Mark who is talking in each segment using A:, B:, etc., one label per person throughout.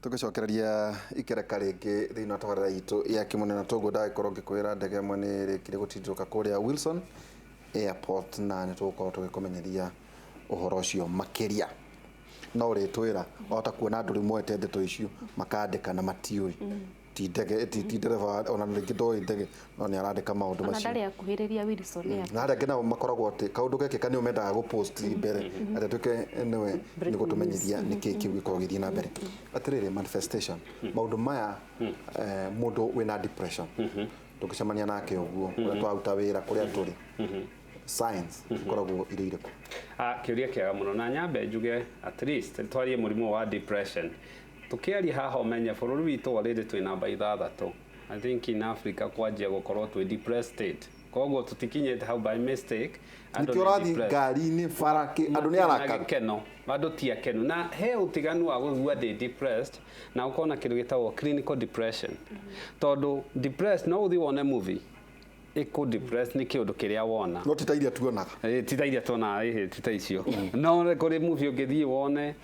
A: Tũgĩcokereria ikereka rĩngĩ thĩinĩ wa tabarĩra itũ ya Kĩmũnene na toguo ndagĩkorwo ngĩkwĩra, ndege ĩmwe nĩ ĩrĩkire gũtindĩrũka kũrĩa Wilson Airport, na nĩ tũgũkorwo tũgĩkũmenyithia ũhoro ũcio makĩria. No ũrĩtwĩra wahota kuona andũ rĩu moete ndeto icio makandĩka na matiũĩ ti ndege, ti ndereba, ona rĩngĩ ndoĩ ndege, no nĩ arandĩka maũndũ
B: Ona
A: macio.
B: Ndarĩ akuhĩrĩria Wilson Airport.
A: Na arĩa angĩ nao makoragwo atĩ kaũndũ gekĩka nĩo mendaga gũpost mbere atĩ atuĩke nĩwe nĩ gũtũmenyithia nĩkĩ kĩu gĩkoragwo gĩgĩthiĩ na mbere. Atĩrĩrĩ, manifestation maũndũ maya, mũndũ wĩna depression tũngĩcemania nake ũguo kũrĩa twaruta wĩra, kũrĩa tũrĩ, signs ikoragwo irĩ irĩkũ?
C: Ah, kĩũria kĩega mũno, na nyambe njuge at least twarie mũrimũ wa depression. Tũkĩaria haha, ũmenye bũrũri witũ already twĩ namba 6, I think, in Africa kwanjia gũkorwo twĩ depressed state. Koguo tũtikinyĩte hau by mistake. Andũ
A: Nĩkĩo
C: nĩ
A: ũrathiĩ
C: depressed.
A: ngari-inĩ bara andũ nĩ
C: Matirĩ na
A: arakaru.
C: Gĩkeno, andũ ti akenu, na he ũtiganu wa gũigua ndĩ depressed na ũkorwo na kĩndũ gĩtagwo clinical depression, tondũ depressed no ũthiĩ wone movie ĩkũ depressed nĩ kĩũndũ kĩrĩa wona.
A: No ti ta iria tuonaga.
C: Ti ta iria tuonaga, ĩhĩ, ti ta icio. No kũrĩ movie ũngĩthiĩ wone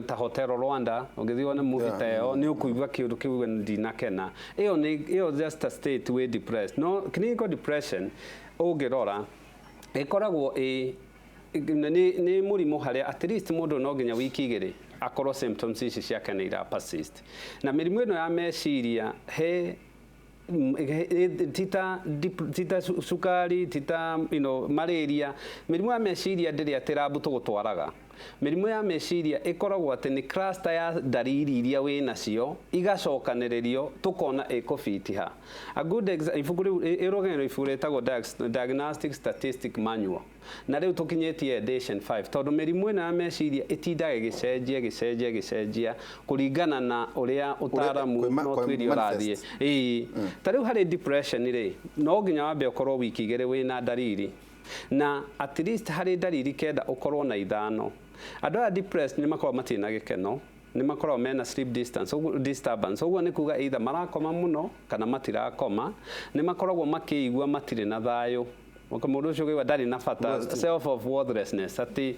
C: ta Hotel Rwanda, ũngĩthiĩ wone movie ta ĩyo, nĩ ũkũigua kĩũndũ kĩu, ndinakena. Ĩyo nĩ ĩyo just a state wĩ depressed. No clinical depression ũngĩrora ĩkoragwo ĩ nĩ mũrimũ harĩa at least mũndũ no nginya wiki 2 akorwo symptoms ici ciake nĩ ira persist. Na mĩrimũ ĩno ya meciria he tita cukari, tita malaria. Mĩrimũ ya meciria ndĩrĩ atĩ rambu tũgũtwaraga. Mĩrimũ ya meciria ĩkoragwo atĩ nĩ cluster ya ndariri iria wĩ nacio igacokanĩrĩrio tũkona ĩkũbiti ha. A good ibuku rĩu ĩrũgamĩrĩirwo ibuku rĩtagwo Diagnostic Statistic Manual, na rĩu tũkinyĩtie edition 5, tondũ mĩrimũ ĩno ya meciria ĩtindaga ĩgĩcenjia, ĩgĩcenjia, ĩgĩcenjia kũringana na ũrĩa ũtaaramu na ũtuĩria ũrathiĩ.
A: Manifest.
C: Ĩĩ, ta rĩu harĩ depression rĩ, no nginya wambe ũkorwo wiki 2 wĩna ndariri, na at least harĩ ndariri 9 ũkorwo na 5. Andũ aya depressed nĩ makoragwo matirĩ na gĩkeno, nĩ makoragwo mena sleep distance, disturbance, ũguo nĩ kuga either marakoma mũno kana matirakoma. Nĩ makoragwo makĩigua matirĩ na thayũ. Mũndũ ũcio ũkaigua ndarĩ na bata, self of worthlessness, atĩ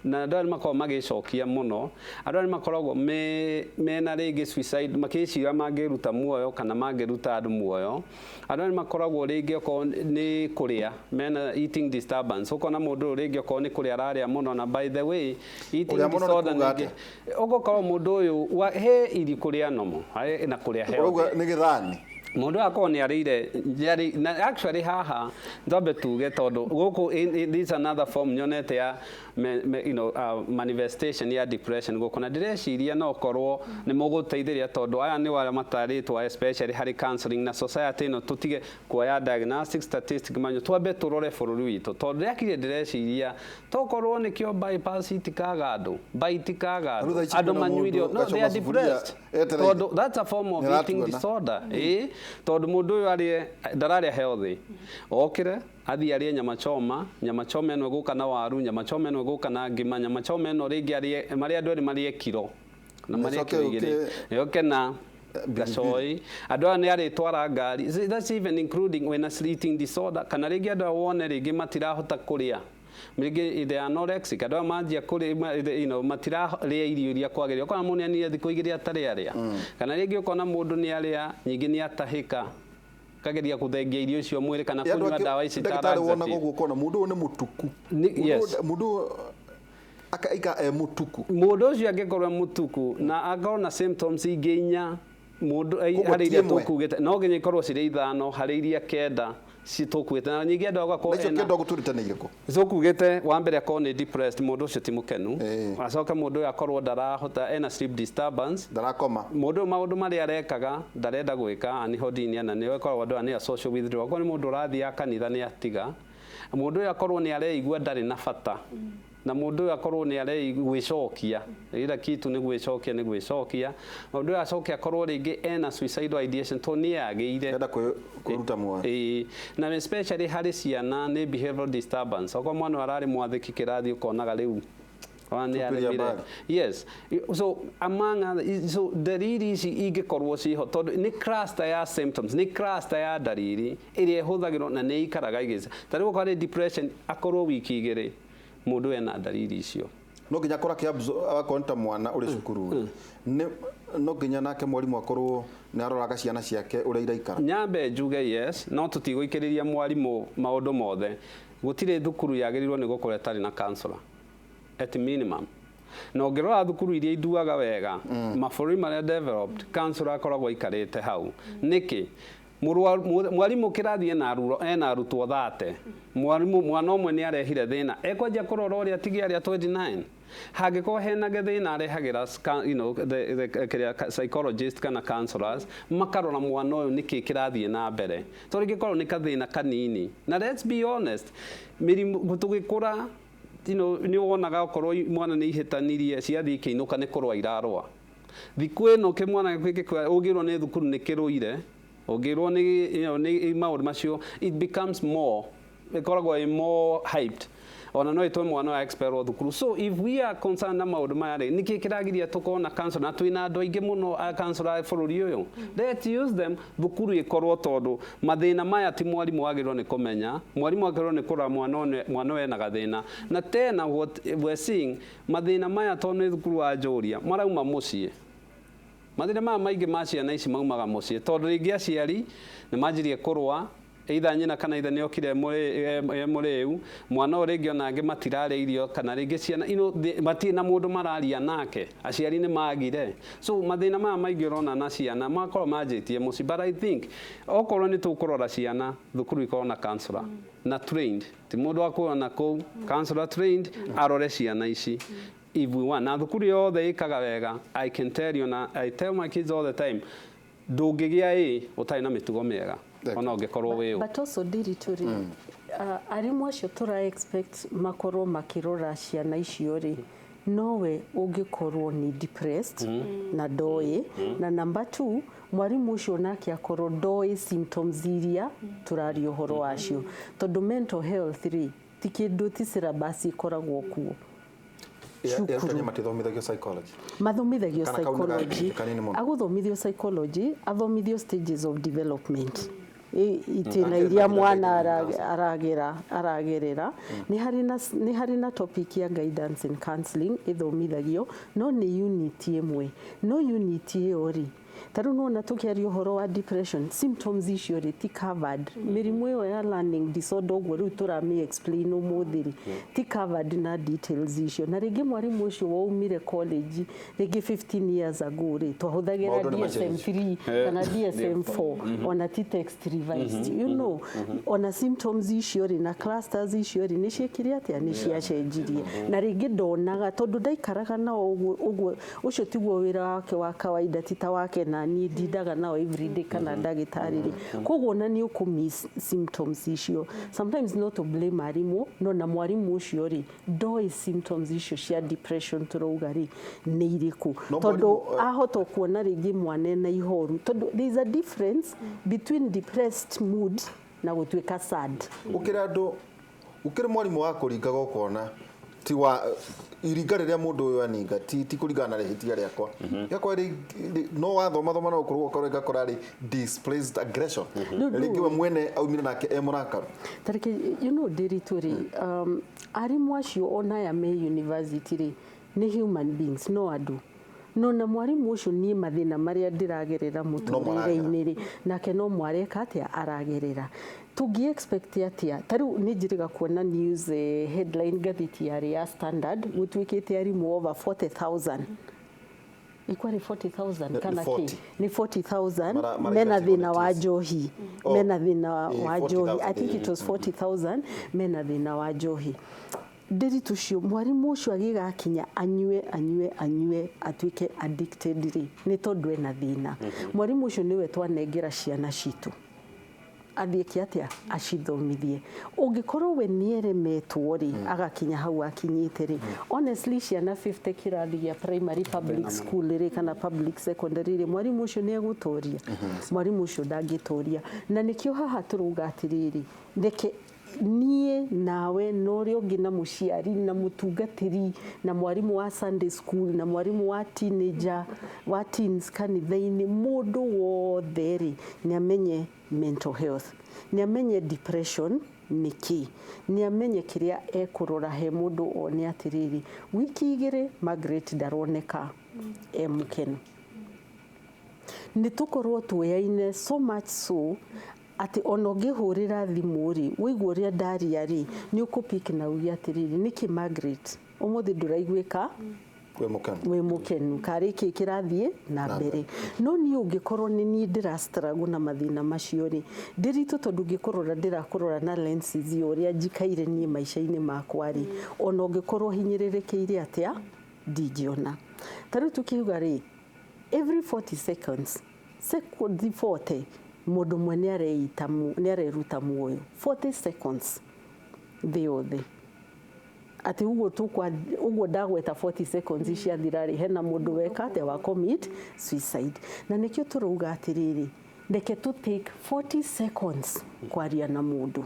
C: na andũ aya nĩ makoragwo magĩcokia mũno. Andũ aya nĩ makoragwo mena rĩngĩ suicide, makĩciria mangĩruta muoyo kana mangĩruta andũ muoyo. Andũ aya nĩ makoragwo rĩngĩ okorwo nĩ kũrĩa, mena eating disturbance, ũkona mũndũ ũyũ rĩngĩ okorwo nĩ kũrĩa ararĩa mũno. Na by the way, eating
A: Kũrĩa mũno nĩ
C: disorder
A: kuga
C: ningĩ
A: atĩa?
C: Ũgũkorwo mũndũ ũyũ he iri kũrĩa nomo na kũrĩa healthy.
A: Ũrauga nĩ gĩthani?
C: Mũndũ ũyũ akorwo nĩ arĩire na actually haha twambe tuge, tondũ gũkũ this is another form nyonete ya me, me, you know, manifestation ya depression gũkũ, na ndĩreciria no korwo nĩ mũgũteithĩrĩria, tondũ aya nĩ arĩa matarĩtwo especially harĩ counseling na society ĩno. Tũtige kuoya Diagnostic Statistic Manual, twambe tũrore bũrũri witũ, tondũ rĩakire ndĩreciria tokorwo nĩkĩo bypass itikaga andũ baitikaga
A: Na rĩu thaa
C: andũ
A: ici
C: andũ
A: kwĩna
C: manyuire
A: mũndũ
C: no they are
A: gacoma suburia
C: depressed
A: etereire.
C: tondũ that's a form of eating
A: Nĩaratuona.
C: disorder. Ĩĩ, tondũ mũndũ ũyũ arĩe ndararĩa healthy, okĩre athiĩ arĩe nyama choma, nyama choma ĩno ĩgũka na waru, nyama choma ĩno ĩgũka na ngima, nyama choma ĩno rĩngĩ arĩe marĩa andũ erĩ marĩe kiro na marĩe
A: Ĩcoke
C: kiro 2,
A: yũke
C: yũke na gacoi. Andũ aya nĩ arĩtwara ngari. See, that's even including when a eating disorder, kana rĩngĩ andũ aya wone rĩngĩ matirahota kũrĩa, rĩngĩ they are anorexic. Andũ aya manjia kũrĩa matirarĩa irio iria kwagĩrĩire. Ũkona mũndũ nĩ anire thikũ 2 atarĩ arĩa, kana rĩngĩ ũkona mũndũ nĩ arĩa nyingĩ nĩ atahĩka, kageria kũthengia irio icio mwĩrĩ kana
A: Andũ
C: kũnyua
A: angĩ,
C: ndawa ici ta
A: ndagĩtarĩ, wonaga
C: laxative.
A: ũguo ũkona mũndũ ũyũ nĩ mũtuku. Mũndũ ũyũ, mũndũ ũyũ akaika e mũtuku.
C: Mũndũ ũcio angĩkorwo e mũtuku na akorwo na symptoms ingĩ 4 mũndũ
A: Koguo
C: harĩ
A: ti
C: iria
A: ĩmwe.
C: tũkugĩte, no nginya ikorwo cirĩ 5 harĩ iria 9 tũkugĩte, na nyingĩ andũ agakorwo
A: Na icio
C: ena
A: 9 ũgũtwĩrĩte nĩ irĩkũ?
C: Tũkugĩte wa mbere akorwo nĩ depressed, mũndũ ũcio ti mũkenu. Acoke mũndũ ũyũ akorwo ndarahota, ena sleep disturbance.
A: Ndarakoma.
C: Mũndũ ũyũ maũndũ marĩa arekaga ndarenda gwĩka, anhedonia, na nĩyo ĩkoragwo andũ aya nĩ a social withdrawal. Akorwo nĩ mũndũ ũrathiaga kanitha nĩ atiga. Mũndũ ũyũ akorwo nĩ areigua ndarĩ na bata, na mũndũ ũyũ akorwo nĩ aregwĩcokia, ila kitu nĩ gwĩcokia, nĩ gwĩcokia. Mũndũ ũyũ acoke akorwo rĩngĩ ena suicidal ideation, tondũ nĩ agĩire
A: Enda kwĩruta muoyo.
C: Ĩĩ, na especially harĩ ciana nĩ behavioral disturbance. Okorwo mwana ũyũ ararĩ mwathĩki kĩrathi, ũkonaga rĩu ona nĩ
A: Tupiria
C: aremire.
A: mbali.
C: Yes, so among other, so ndariri ici ingĩkorwo ciho, tondũ nĩ cluster ya symptoms, nĩ cluster ya ndariri ĩrĩa ĩhũthagĩrwo na nĩ ikaraga igĩca. Ta rĩu okorwo nĩ depression, akorwo wiki 2 mũndũ ena ndariri icio.
A: No nginya akorwo akorwo nĩ ta mwana ũrĩ cukuru nĩ no nginya nake mwarimũ akorwo nĩ aroraga ciana ciake ũrĩa iraikara.
C: Nyambe njuge yes, no tũtigũikĩrĩria mwarimũ maũndũ mothe. Gũtirĩ thukuru yagĩrĩirwo nĩ gũkorwo ĩtarĩ na counselor at minimum. Na ũngĩrora thukuru iria iduaga wega, mabũrũri marĩa developed, counselor akoragwo aikarĩte hau. Nĩkĩ? Mwarimũ kĩrathi ena arutwo 30, mwarimũ mwana ũmwe nĩ arehire thĩna, ekwanjia kũrora ũrĩa atige arĩa 29. Hangĩkorwo hena gathĩna, arehagĩra the kĩrĩa psychologist kana counselors, makarora mwana ũyũ nĩkĩ kĩrathiĩ na mbere, tondũ rĩngĩkorwo nĩ kathĩna kanini. Na let's be honest, mĩrimũ tũgĩkũra, nĩ wonaga okorwo mwana nĩ ihĩtanirie, ciathiĩ ikĩinũka nĩ kũrũa irarũa. Thikũ ĩno kĩmwana gĩkĩ ũngĩrwo nĩ thukuru nĩ kĩrũire, ũngĩrwo nĩ nĩ maũndũ macio, it becomes more, ĩkoragwo ĩ more hyped, ona no ĩtwe mwana wa expel thukuru. So if we are concerned na maũndũ maya rĩ, nĩkĩ kĩragiria tũkorwo na counselor? Na twĩna andũ aingĩ mũno a counselor a bũrũri ũyũ, let's use them. Thukuru ĩkorwo, tondũ mathĩna maya ti mwarimũ wagĩrĩirwo nĩ kũmenya, mwarimũ agĩrĩirwo nĩ kũrora mwana ũyũ, mwana ũyũ ena gathĩna. Na tena what we're seeing, mathĩna maya, tondũ nĩ thukuru wa njũria, marauma mũciĩ. Mathĩna maya maingĩ ma ciana ici maumaga mũciĩ, tondũ rĩngĩ aciari nĩ manjirie kũrũa, either nyina kana ithe nĩ okire mũrĩu, mwana ũyũ rĩngĩ ona angĩ matirarĩa irio, kana rĩngĩ ciana matirĩ na mũndũ mararia nake, aciari nĩ magire. So mathĩna maya maingĩ ũrona na ciana makorwo manjĩtie mũciĩ. But I think okorwo nĩ tũkũrora ciana, thukuru ikorwo na counselor na trained, ti mũndũ wa kuona kũu, counselor trained arore ciana ici if we want. Na thukuru yothe ĩkaga wega, I can tell you, na I tell my kids all the time, ndũngĩgĩa ĩ ũtarĩ na mĩtugo mĩega ona ũngĩkorwo wĩ ũ.
B: But also Ndiritu rĩ, arimũ acio tũra expect makorwo makĩrora ciana icio rĩ, nowe ũngĩkorwo nĩ depressed na ndoĩ. Na number two, mwarimũ ũcio nake akorwo ndoĩ symptoms iria tũraria ũhoro wacio, tondũ mental health rĩ, ti kĩndũ, ti syllabus ĩkoragwo kuo
A: Arutani
B: cukuru.
A: Matithomithagio psychology?
B: Mathomithagio
A: Kana kau nĩ
B: psychology.
A: kanini mũno.
B: Agũthomithio psychology, athomithio stages of development, itĩna
A: Akĩrĩ
B: iria
A: na
B: mwana
A: guidance.
B: Aragerera. Nĩ harĩ na topic ya guidance and counseling ĩthomithagio, no nĩ unit ĩmwe. No unit ĩyo rĩ, ta rĩu nĩwona tũkĩaria ũhoro wa depression, symptoms icio rĩ, ti covered. Mĩrimũ ĩyo ya learning disorder, ũguo rĩu tũramĩ explain ũmũthĩ rĩ, ti covered na details icio. Na rĩngĩ mwarimũ ũcio waumire college rĩngĩ 15 years ago rĩ, twahũthagĩra
A: Maũndũ nĩ
B: DSM-3 kana DSM-4, ona ti text revised. Ona symptoms icio rĩ, na clusters icio rĩ, nĩ ciĩkire atĩa? Nĩ ciacenjirie. Na rĩngĩ ndonaga, tondũ ndaikaraga nao ũguo ũguo, ũcio tiguo wĩra wake wa kawaida, ti ta wake na niĩ ndindaga nao everyday kana ndagĩtarĩ rĩ. Koguo ona nĩ ũkũ miss symptoms icio. Sometimes not to blame arimũ, no na mwarimũ ũcio rĩ, ndoĩ symptoms icio cia depression tũrauga rĩ, nĩ irĩkũ,
A: No
B: tondũ
A: mwarimũ,
B: ahota kuona rĩngĩ mwana ena ihoru, tondũ there is a difference between depressed mood na gũtuĩka sad.
A: Ũkĩrĩ andũ, ũkĩrĩ mwarimũ wa kũringaga, ũkona ti wa iringa rĩrĩa mũndũ ũyũ aninga ti kũringana na rĩhĩtia rĩakwa rĩakwa no wathoma thoma no ũkorwo ũkorwo ngakora rĩ displaced aggression. Rĩngĩ we mwene aumire nake e mũrakaru.
B: Tareke Ndiritu rĩ, arimũ acio ona aya me university rĩ, nĩ human beings, no andũ. No na mwarimũ ũcio, niĩ mathĩna marĩa ndĩragerera mũtũrĩre-inĩ rĩ, nake no mwareka atĩa aragerera. Tũngĩ expect atĩa? Ta rĩu nĩ njĩrĩga kuona news, headline ngathĩti yarĩ ya Standard, gũtuĩkĩte arimũ over 40,000, ikwarĩ 40,000 kana
A: Nĩ
B: kĩ?
A: 40.
B: Nĩ 40,000 mena
A: Maraingatirwo
B: thĩna
A: nĩ
B: wa
A: TSC.
B: njohi.
A: Oh,
B: Mena thĩna wa njohi.
A: 40,000,
B: I think it was 40,000 mena thĩna wa njohi. Ndiritu ũcio, mwarimũ ũcio agĩgakinya anyue anyue anyue atuĩke addicted rĩ, nĩ tondũ ena thĩna. Mwarimũ ũcio nĩwe twanengera ciana citũ athiĩ ke atĩa acithomithie? Ũngĩkorwo we nĩeremetwo rĩ, agakinya hau akinyĩte rĩ, honestly, ciana 50 kĩrathi gĩa primary public school rĩ, kana public secondary rĩ, mwarimũ ũcio nĩ egũtoria? Mwarimũ ũcio ndangĩtoria. Na nĩkĩo haha tũrauga atĩrĩrĩ, reke niĩ nawe na ũrĩa ũngĩ na mũciari na mũtungatĩri na mwarimũ wa Sunday school na mwarimũ wa teenager, wa teens kanitha-inĩ, mũndũ wothe rĩ, nĩ amenye mental health, nĩ amenye depression. Nĩ kĩ nĩ amenye kĩrĩa ekũrora he mũndũ, one atĩrĩrĩ, wiki 2 Margaret ndaroneka e mũkenu. Nĩ tũkorwo tuoyaine so much so atĩ ona ũngĩhũrĩra thimũ rĩ, wĩigua ũrĩa ndaria rĩ, nĩ ũkũpick na uge atĩrĩrĩ, nĩkĩ Margaret ũmũthĩ ndũraiguĩka
A: wĩ mũkenu?
B: Wĩ mũkenu karĩ kĩ kĩrathiĩ na
A: Na
B: mbere? No niĩ ũngĩkorwo nĩ niĩ ndĩra struggle na mathĩna macio rĩ, ndĩritũ, tondũ ngĩkũrora ndĩrakũrora na lenses ya ũrĩa njikaire niĩ maica-inĩ makwa rĩ, ona ũngĩkorwo hinyĩrĩrĩkĩire atĩa, ndingĩona. Ta rĩu tũkiuga rĩ, every 40 seconds, seconds 40, mũndũ ũmwe nĩ areruta muoyo, 40 seconds thĩ yothe. Atĩ ũguo tũkwa ũguo ndagweta 40 seconds ciathira rĩ, hena mũndũ weka atĩa wa commit suicide. Na nĩkĩo tũrauga atĩrĩrĩ, reke tũ take 40 seconds kwaria na mũndũ.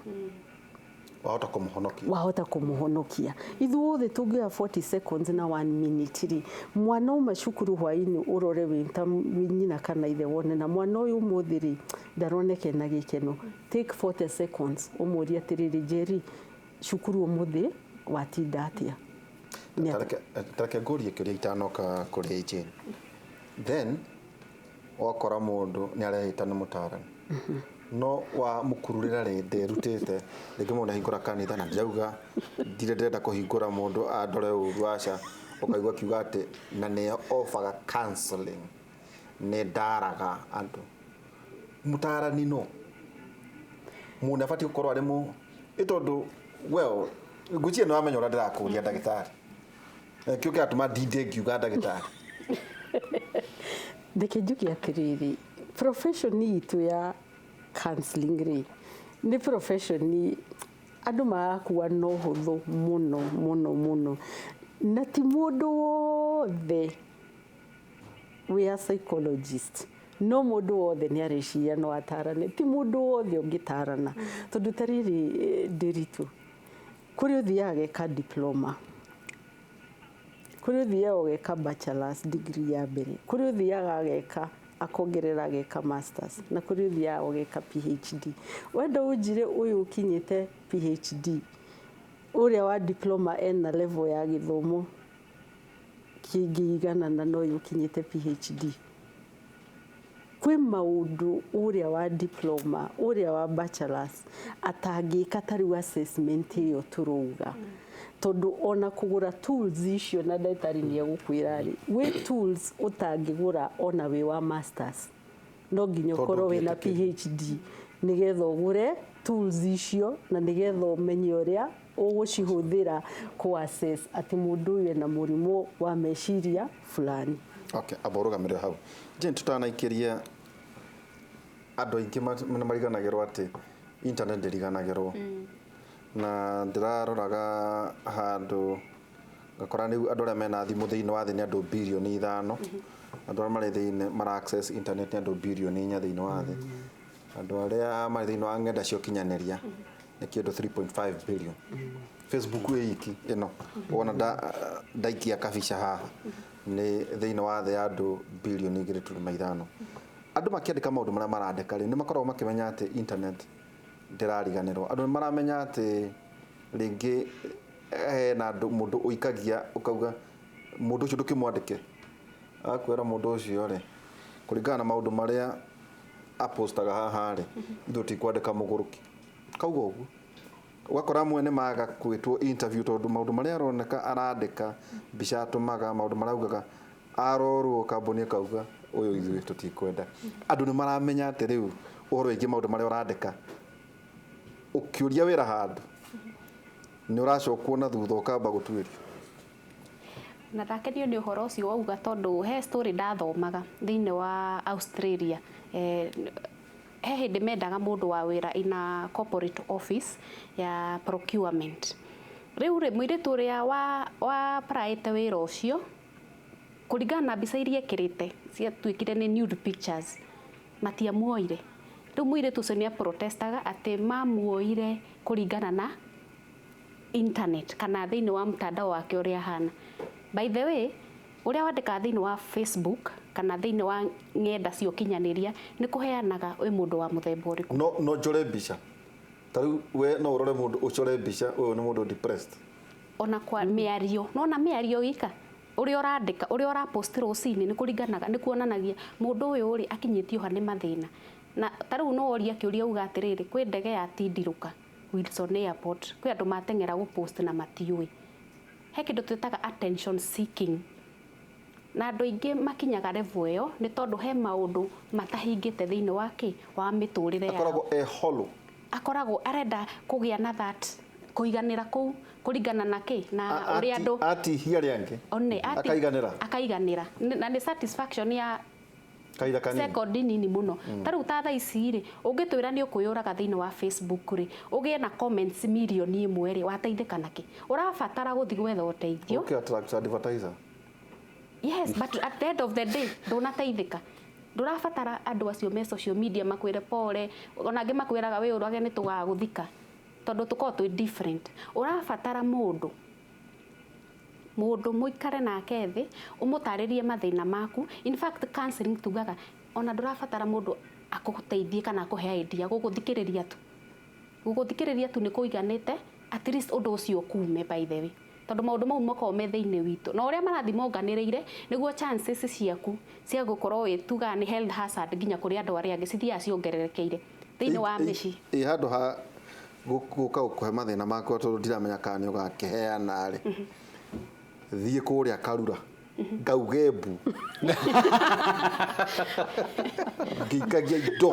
A: Wahota kũmũhonokia.
B: Wahota kũmũhonokia. Ithuothe tũngĩoya 40 seconds na 1 minute rĩ, mwana uma cukuru hwainĩ, ũrore wĩ ta wĩ nyina kana ithe, wone na mwana ũyũ ũmũthĩ rĩ, ndaroneka ena gĩkeno, take 40 seconds ũmũrie atĩrĩrĩ, Njeri, cukuru ũmũthĩ watinda atĩa? Nĩ atĩa?
A: Tareke ngũrie kĩũria itanoka kũrĩ Jane. Then wakora mũndũ nĩ arehĩta nĩ mũtarani, no wa mũkururĩra rĩ, nderutĩte. Rĩngĩ mũndũ ahingũra kanitha, na ndirauga ndirĩ ndĩrenda kũhingũra mũndũ andore ũru, aca. Ũkaigua akiuga atĩ na nĩo offerga counseling, nĩ ndaraga andũ. Mũtarani no mũndũ abatiĩ gũkorwo arĩ mũ ĩ tondũ, well, ngwĩciria nĩ wamenya ũrĩa ndĩrakũria ndagĩtarĩ. Kĩo kĩratũma ndinde ngiuga ndagĩtarĩ.
B: Reke njuge atĩrĩrĩ, profession itũ ya counseling rĩ, nĩ profession andũ marakua no hũthũ mũno mũno mũno, na ti mũndũ wothe wĩ a psychologist. No mũndũ wothe nĩ areciria no atarane, ti mũndũ wothe ũngĩtarana, tondũ ta rĩrĩ, ndĩritũ kũrĩ ũthiaga ageka diploma, kũrĩ ũthiaga ũgeka bachelor's degree ya mbere, kũrĩ ũthiaga ageka akongerera ageka masters, na kũrĩ ũthiaga ũgeka PhD. Wenda ũnjire ũyũ ũkinyĩte PhD, ũrĩa wa diploma ena level ya gĩthomo kĩngĩiganana na ũyũ ũkinyĩte PhD? Kwĩ maũndũ ũrĩa wa diploma, ũrĩa wa bachelors atangĩka, ta rĩu assessment ĩyo tũrauga, tondũ ona kũgũra tools icio, na ndagĩtarĩ nĩ egũkwĩra rĩ, gwĩ tools ũtangĩgũra ona wĩ wa masters, no nginya
A: Tondũ
B: ũkorwo wĩna
A: ũngĩtĩkĩria.
B: PhD nĩgetha ũgũre tools icio na nĩgetha ũmenye ũrĩa ũgũcihũthĩra kũ assess atĩ mũndũ ũyũ ena mũrimũ wa meciria fulani.
A: Okay, amba ũrũgamĩrĩre hau. Jane, tutanaikĩria, andũ aingĩ nĩ mariganagĩrwo atĩ internet ndĩriganagĩrwo. Na ndĩraroraga handũ ngakora rĩu andũ arĩa mena thimũ thĩinĩ wa thĩ nĩ andũ birioni 5. Andũ arĩa marĩ thĩinĩ mara access internet nĩ andũ birioni 4 thĩinĩ wa thĩ. Andũ arĩa marĩ thĩinĩ wa ng'enda cia ũkinyanĩria nĩ kĩndũ 3.5 billion. Facebook ĩ iki ĩno wona ndaikia kabica haha nĩ thĩinĩ wa thĩ ya andũ birioni 2.5. Andũ makĩandĩka maũndũ marĩa marandĩka rĩ, nĩ makoragwo makĩmenya atĩ internet ndĩrariganĩrwo. Andũ nĩ maramenya atĩ rĩngĩ hena andũ mũndũ ũikagia, ũkauga mũndũ ũcio ndũkĩmwandĩke, akwĩra mũndũ ũcio rĩ, kũringana na maũndũ marĩa apostaga haha rĩ, ithuĩ tikwandĩka mũgũrũki. Kauga ũguo ũgakora amwe nĩ maga kwĩtwo interview tondũ maũndũ marĩa aroneka arandĩka, mbica atũmaga, maũndũ marĩa augaga, arorwo kambuni ĩkauga ũyũ ithuĩ tũtikwenda. Andũ nĩ maramenya atĩ rĩu ũhoro wĩgiĩ maũndũ marĩa ũrandĩka ũkĩũria wĩra handũ nĩ ũracokwo na thutha ũkamba gũtuĩrio.
D: Na ndakenio nĩ ũhoro ũcio wauga, tondũ he story ndathomaga thĩinĩ wa Australia. He hĩndĩ mendaga mũndũ wa wĩra ina corporate office ya procurement. Rĩu rĩ, mũirĩtu ũrĩa wa applyĩte wĩra ũcio, kũringana na mbica iria ekĩrĩte ciatuĩkire nĩ nude pictures, matiamuoire. Rĩu mũirĩtu ũcio nĩ aprotestaga atĩ mamuoire kũringana na internet kana thĩinĩ wa mtandao wake ũrĩa ahana. By the way, ũrĩa wandĩkaga thĩinĩ wa Facebook kana thĩinĩ wa ng'enda cia ũkinyanĩria nĩ kũheanaga wĩ mũndũ wa mũthemba ũrĩkũ.
A: No njore mbica. Ta rĩu we no ũrore mũndũ, ũcore mbica, ũyũ nĩ mũndũ depressed?
D: Ona kwa mĩario, nona mĩario ika ũrĩa ũrandĩka, ũrĩa ũrapost rũcinĩ, nĩ kũringanaga, nĩ kuonanagia mũndũ ũyũ rĩ akinyĩtio ha nĩ mathĩna. Na ta rĩu no woria kĩũria uga atĩrĩrĩ, kwĩ ndege yatindirũka Wilson Airport, kwĩ andũ mateng'era gũpost na matiũĩ he kĩndũ twĩtaga attention seeking. Na andũ aingĩ makinyaga level ĩyo nĩ tondũ he maũndũ matahingĩte thĩinĩ wa kĩ wa mĩtũrĩre yao.
A: Akoragwo e hollow.
D: Akoragwo arenda kũgĩa na that kũiganĩra kũu kũringana na kĩ na ũrĩa andũ
A: Atihia arĩa angĩ
D: one
A: akaiganĩra.
D: Akaiganĩra. Na nĩ satisfaction ya
A: kahinda kanini.
D: Sekondi nini mũno. Ta rĩu ta thaa ici rĩ, ũngĩtwĩra nĩ ũkwĩyũraga thĩinĩ wa Facebook rĩ, ũgĩe na comments 1 million rĩ, wateithĩka nakĩ? Ũrabatara gũthiĩ gwetha ũteithio.
A: Okay, attract advertiser.
D: Yes, but at the end of the day ndũnateithĩka. Ndũrabatara andũ acio me social media makwĩre pole, ona angĩ makwĩraga wĩyũrage nĩ tũgagũthika, tondũ tũkoragwo twĩ different. Ũrabatara mũndũ mũikare nake thĩ, ũmũtarĩrie mathĩna maku. In fact, counseling tugaga ona ndũrabatara mũndũ akũteithie kana akũhe idea, gũgũthikĩrĩria tu, gũgũthikĩrĩria tu nĩ kũiganĩte, at least ũndũ ũcio ũkume. By the way, tondũ maũndũ mau makoragwo me thĩinĩ witũ, na ũrĩa marathiĩ monganĩrĩire nĩguo chances ciaku cia gũkorwo wĩ tugaga nĩ health hazard nginya kũrĩ andũ arĩa angĩ cithiaga ciongererekeire thĩinĩ wa mĩciĩ.
A: Ĩ handũ ha gũka gũkũhe mathĩna makwa, tondũ ndiramenya kana nĩ ũgakĩheana rĩ, thiĩ kũrĩa Karura ngauge mbu ngĩikagia indo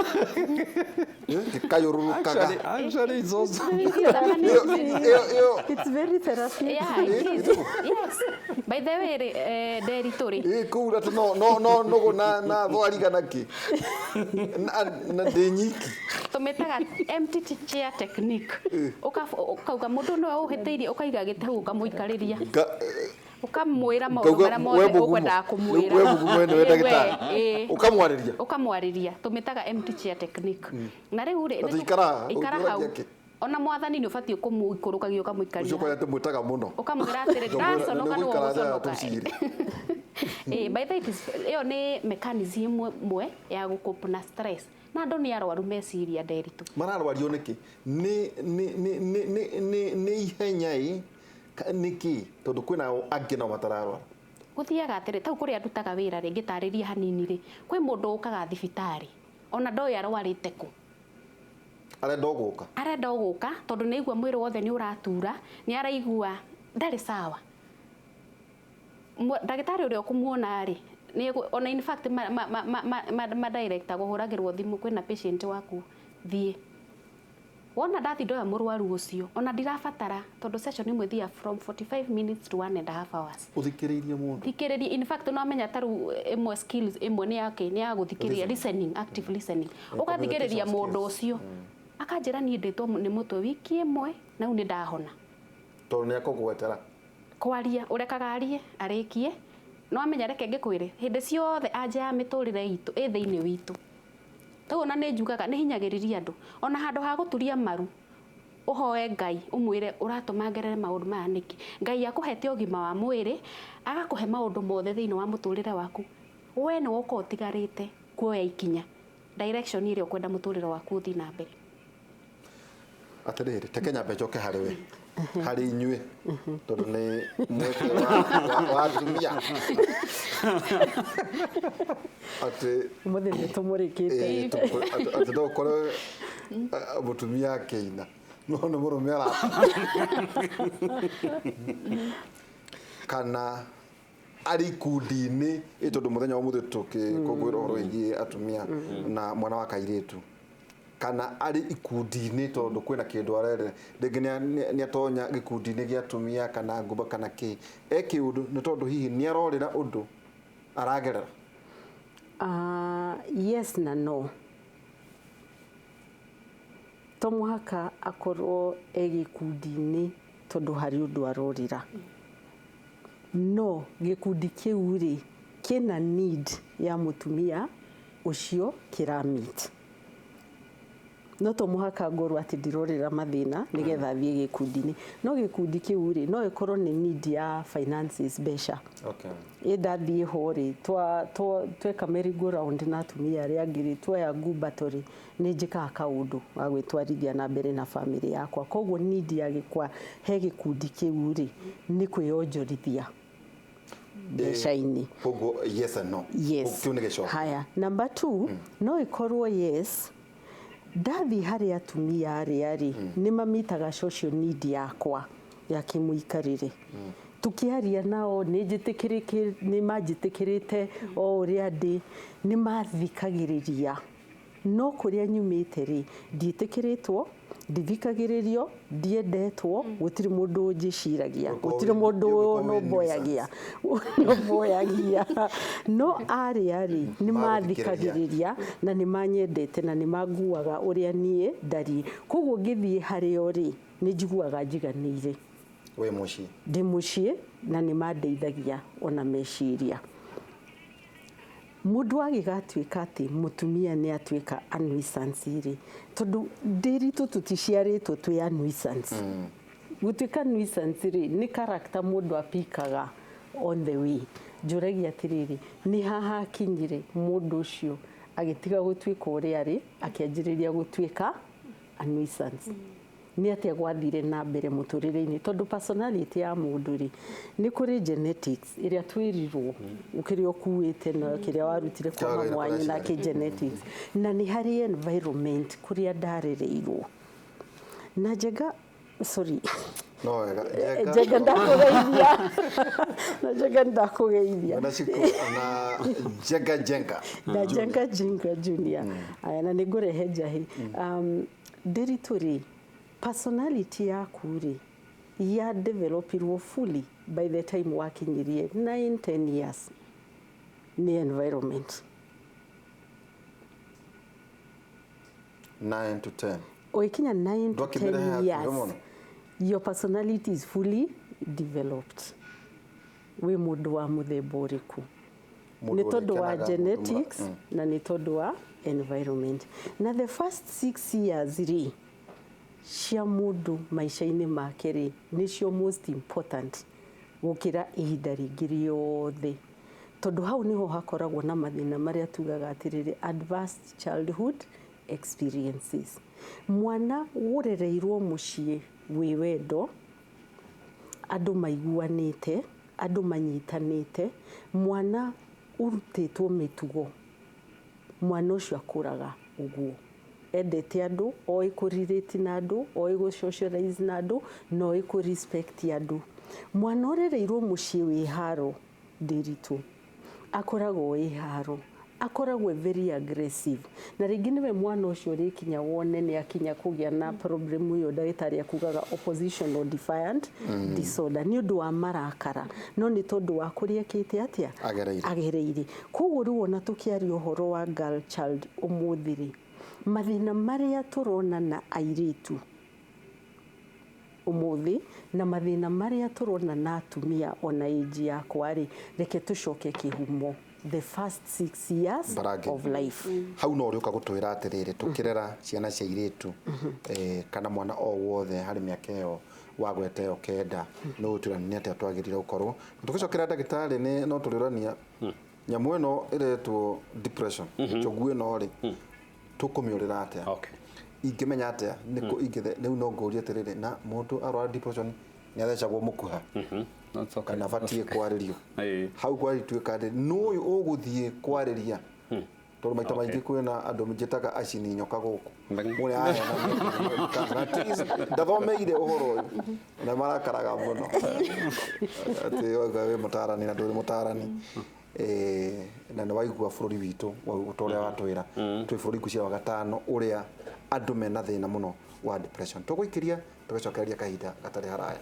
A: ngĩkayũrũrũkaga.
C: Actually, it's also
A: Ĩyo
B: It's very therapeutic.
D: Yeah, it is. Yes. By the way, rĩ, Nderitu rĩ,
A: Ĩ kũu atĩ no nũgũ na thwariga na kĩ na ndĩ nyiki.
D: Tũmĩtaga empty chair technique. Ũkauga mũndũ nĩwe ũhĩtĩirie, ũkaiga gĩtĩ hau, ũkamũikarĩria, ũkamwĩra maũndũ
A: Ngauga,
D: marĩa
A: we
D: mothe
A: mũgumo.
D: ũkwendaga kũmwĩra.
A: We mũgumo nĩwe ndagĩtarĩ.
D: Ĩĩ.
A: Ũkamwarĩria.
D: Ũkamwarĩria. Tũmĩtaga empty chair technique. Na rĩu rĩ,
A: Atĩ ikara haha,
D: ikara hau.
A: ũngĩũragia kĩ?
D: Ona mwathani nĩ ũbatiĩ kũmũikũrũkagia
A: Ũcio
D: ũkamũikaria.
A: kwaya ndĩmwĩtaga mũno.
D: Ũkamwĩra atĩrĩ, ndaconoka, nĩwe
A: Nĩgũikara thĩ
D: ũgũconoka.
A: tũcire.
D: Ĩĩ, by the way, ĩyo nĩ mechanism ĩmwe ya gũcope na stress, na andũ nĩ arwaru meciria, Nderitu.
A: Mararwario nĩkĩ? Nĩ ihenya ĩ nĩkĩ? Tondũ kwĩna angĩ nao matararwara.
D: Gũthiaga atĩrĩ, tau kũrĩa ndutaga wĩra rĩ, ngĩtarĩria hanini rĩ, kwĩ mũndũ ũkaga thibitarĩ ona ndoĩ arwarĩte kũ.
A: Arenda o gũka.
D: Arenda o gũka tondũ nĩ aigua mwĩrĩ wothe nĩ ũratura, nĩ araigua ndarĩ sawa. Ndagĩtarĩ ũrĩa ũkũmuona rĩ, ona in fact ma director kũhũragĩrwo thimũ, kwĩna patient waku, thiĩ wona ndathi ndoya mũrwaru ũcio, ona ndirabatara, tondũ session ĩmwe ĩthiaga from 45 minutes to 1.5 hours.
A: Ũthikĩrĩirie mũndũ.
D: Thikĩrĩria. In fact, no amenya taru ĩmwe, skills ĩmwe nĩ yake nĩ ya gũthikĩrĩria, listening, active listening. Ũgathikĩrĩria
A: communication
D: mũndũ ũcio, akanjĩra niĩ ndĩtwo nĩ mũtwe wiki ĩmwe na rĩu nĩ ndahona.
A: Tondũ nĩ akũgwetera.
D: Kwaria, ũrekaga arie arĩkie. No amenya, reke ngĩkwĩre, hĩndĩ ciothe anja ya mĩtũrĩre itũ ĩ thĩinĩ witũ. Rĩu ona nĩ njugaga nĩ hinyagĩrĩria andũ, ona handũ ha gũturia maru ũhoe Ngai, ũmwĩre ũratũma ngerere maũndũ maya nĩkĩ. Ngai akũhete ũgima wa mwĩrĩ, agakũhe maũndũ mothe thĩinĩ wa mũtũrĩre waku, we nĩwe ũkorwo ũtigarĩte kuoya ikinya direction ĩrĩa ũkwenda mũtũrĩre waku ũthiĩ na mbere.
A: Atĩrĩrĩ, teke nyambe njoke harĩ we, harĩ inyuĩ, tondũ nĩ mweke wa atumia atĩ
B: Ũmũthĩ nĩ tũmũrĩkĩte.
A: Ĩ, atĩ no ũkore mũtumia akĩina no nĩ mũrũme arata kana arĩ ikundi-inĩ ĩ, tondũ mũthenya wa ũmũthĩ tũkĩkũngũĩra ũhoro wĩgiĩ atumia na mwana wa kairĩtu, kana arĩ ikundi-inĩ tondũ kwĩna kĩndũ arere, rĩngĩ nĩ atonya gĩkundi-inĩ gĩa atumia kana ngũmba kana kĩ e kĩũndũ, nĩ tondũ hihi nĩ arorĩra ũndũ aragerera.
B: Yes na no. To mũhaka akorwo e gĩkundi-inĩ tondũ harĩ ũndũ arorĩra, no gĩkundi kĩu rĩ kĩna need ya mũtumia ũcio kĩramit. No to mũhaka ngorwo atĩ ndirorĩra mathĩna nĩgetha thiĩ gĩkundi-inĩ. No gĩkundi kĩu rĩ, no ĩkorwo nĩ need ya finances, mbeca. Ĩ ndathiĩ ho rĩ, tweka merry go round na atumia arĩa angĩ rĩ, tuoya ngumbato rĩ, nĩ njĩkaga kaũndũ ga gwĩtwarithia na mbere na bamĩrĩ yakwa. Koguo need ya gĩkwa he gĩkundi kĩu rĩ, nĩ kwĩyonjorithia mbeca-inĩ.
A: Koguo yes and no.
B: Yes.
A: Kĩu nĩ gĩcoko.
B: Haya, number 2, no ĩkorwo yes, ndathiĩ harĩ atumia arĩa rĩ, nĩ mamitaga social need yakwa ya kĩmũikarĩre. Tukiaria nao nĩ manjĩtĩkĩrĩte o ũrĩa ndĩ, nĩ mathikagĩrĩria. No kũrĩa nyumĩte rĩ, ndiĩtĩkĩrĩtwo, ndithikagĩrĩrio, ndiendetwo, gũtirĩ mũndũ ũnjĩciragia, gũtirĩ mũndũ ũnũmboyagia. No arĩa rĩ, nĩ mathikagĩrĩria na nĩ manyendete na nĩ manguaga ũrĩa niĩ ndariĩ. Koguo ngĩthiĩ harĩo rĩ, nĩ njiguaga njiganĩire.
A: Wĩ mũciĩ?
B: Ndĩ mũciĩ na nĩ mandeithagia ona meciria. Mũndũ agĩgatuĩka atĩ mũtumia nĩ atuĩka a nuisance rĩ, tondũ ndĩritũ tũticiarĩtwo twĩ a nuisance. Gũtuĩka nuisance rĩ, nĩ character mũndũ apikaga on the way. Njũragia atĩrĩrĩ, nĩ haha akinyire mũndũ ũcio agĩtiga gũtuĩka ũrĩa arĩ, akĩanjĩrĩria gũtuĩka a nuisance. Nĩ atĩa gwathire na mbere mũtũrĩre-inĩ, tondũ personality ya mũndũ rĩ, nĩ kũrĩ genetics ĩrĩa twĩrirwo kĩrĩa ũkuĩte na kĩrĩa warutire kwa mama wanyu na kĩ genetics, na nĩ harĩ environment kũrĩa ndarereirwo. Na Njenga, sorry.
A: No wega.
B: Njenga ndakũgeithia. Na Njenga ndakũgeithia.
A: Na ciku na Njenga Njenga.
B: Na Njenga Njenga Junior. Aya, na nĩngũrehe njahi. Ndĩritũ rĩ, personality yaku rĩ, ya developirwo fully by the time wakinyirie 9 10 years nĩ environment.
A: 9 to 10.
B: Ũgĩkinya 9 to 10 years, your personality is fully developed. Wĩ mũndũ wa mũthemba ũrĩkũ? Nĩ tondũ wa genetics na nĩ tondũ wa environment. Na the first 6 years rĩ, cia mũndũ maica-inĩ make rĩ, nĩcio most important gũkĩra ihinda rĩngĩ rĩothe. Tondũ hau nĩho hakoragwo na mathĩna marĩa tugaga atĩrĩrĩ, advanced childhood experiences. Mwana ũrereirwo mũciĩ wĩ wendo, andũ maiguanĩte, andũ manyitanĩte, mwana ũrutĩtwo mĩtugo, mwana ũcio akũraga ũguo. Endete andũ, oĩ kũ-relate na andũ, oĩ gũ-socialize na andũ, na oĩ kũ-respect andũ. Mwana ũrereirwo mũciĩ wĩ haro ndĩritũ, akoragwo wĩ haro, akoragwo very aggressive. Na rĩngĩ nĩwe mwana ũcio ũrĩkinya wone nĩ akinya kũgĩa na problem ĩyo ndagĩtarĩ akugaga oppositional defiant disorder, nĩ ũndũ wa marakara, no nĩ tondũ wa kũrĩa ekĩte atĩa? Agereire. Koguo rĩu ona tũkĩaria ũhoro wa girl child ũmũthĩ rĩ, mathĩna marĩa tũrona na airĩtu ũmũthĩ na mathĩna marĩa tũrona na atumia ona age yakwa rĩ, reke tũcoke kĩhumo, the first 6 years of life.
A: Hau no ũrĩũka gũtwĩra atĩrĩrĩ, tũkĩrera ciana cia airĩtu kana mwana o wothe harĩ mĩaka ĩyo wagweta ĩyo 9, no ũtwĩra nĩ atĩa twagĩrĩire gũkorwo. Tũgĩcokera ndagĩtarĩ nĩ no tũrĩũrania nyamũ ĩno ĩretwo depression, njogu ĩno rĩ, tũkũmĩũrĩra atĩa? Ingĩmenya atĩa? Nĩkũ ingĩthe rĩu no ngũrie atĩrĩrĩ, na mũndũ arwara depression nĩ athecagwo mũkuha kana batiĩ kwarĩrio. Hau kwarĩtuĩka atĩ nũ ũyũ ũgũthiĩ kwarĩria? Tondũ maita maingĩ kwĩna andũ njĩtaga acini nyoka gũkũ. Mũrĩa aya ndathomeire ũhoro ũyũ na marakaraga mũno. Atĩ wauga wĩ mũtarani na ndũrĩ mũtarani. Na nĩ waigua bũrũri witũ ta ũrĩa watwĩra, twĩ bũrũri ngwĩciria wa gatano ũrĩa andũ mena thĩna mũno wa depression. Tũgũikĩria tũgĩcokereria kahinda gatarĩ haraya.